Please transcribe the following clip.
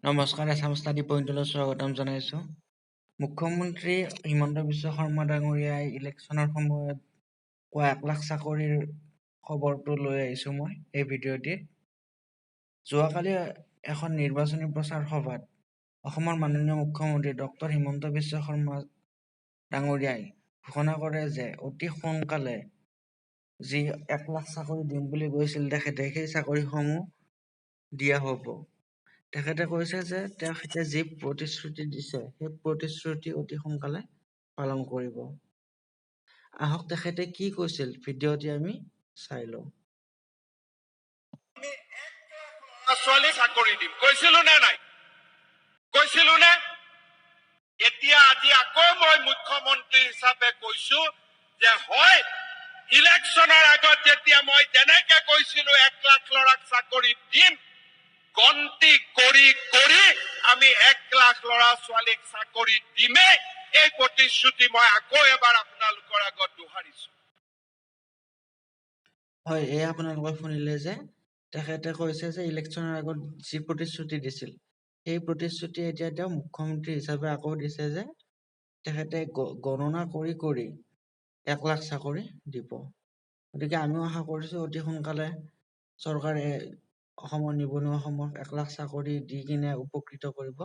নমস্কাৰ, এছাম ষ্টাডি পইণ্টলৈ স্বাগতম জনাইছোঁ। মুখ্যমন্ত্ৰী হিমন্ত বিশ্ব শৰ্মা ডাঙৰীয়াই ইলেকশ্যনৰ সময়ত কোৱা 1 লাখ চাকৰিৰ খবৰটো লৈ আহিছোঁ মই এই ভিডিঅ'টিত। যোৱাকালি এখন নিৰ্বাচনী প্ৰচাৰ সভাত অসমৰ মাননীয় মুখ্যমন্ত্ৰী ডক্টৰ হিমন্ত বিশ্ব শৰ্মা ডাঙৰীয়াই ঘোষণা কৰে যে অতি সোনকালে যি 1 লাখ চাকৰি দিম বুলি কৈছিল তেখেতে, সেই চাকৰিসমূহ দিয়া হ'ব। তেখেতে কৈছে যে তেখেতে যি প্ৰতিশ্ৰুতি দিছে, সেই প্ৰতিশ্ৰুতি অতি সোনকালে পালন কৰিব। আহক, তেখেতে কি কৈছিল ভিডিঅ'টি আমি চাই লওঁ। আমি 1 লাখ ল'ৰা ছোৱালী চাকৰি দিম কৈছিলো নে নাই? কৈছিলো নে? এতিয়া আজি আকৌ মই মুখ্যমন্ত্ৰী হিচাপে কৈছো যে হয়, ইলেকশ্যনৰ আগত যেতিয়া মই যেনেকে কৈছিলো 1 লাখ ল'ৰাক চাকৰি দিম, গন্তি কৰি কৰি আমি 1 লাখ ল'ৰা ছোৱালীক চাকৰি দিমেই। এই প্ৰতিশ্ৰুতি মই আকৌ এবাৰ আপোনালোকৰ আগত দোহাৰিছো। হয়, এয়া আপোনালোকে শুনিলে যে তেখেতে কৈছে যে ইলেকশ্যনৰ আগত যি প্ৰতিশ্ৰুতি দিছিল, সেই প্ৰতিশ্ৰুতি এতিয়া তেওঁ মুখ্যমন্ত্ৰী হিচাপে আকৌ দিছে যে তেখেতে গণনা কৰি কৰি 1 লাখ চাকৰি দিব। গতিকে আমিও আশা কৰিছোঁ, অতি সোনকালে চৰকাৰে অসমৰ নিবনুৱাসমূহক 1 লাখ চাকৰি দি কিনে উপকৃত কৰিব।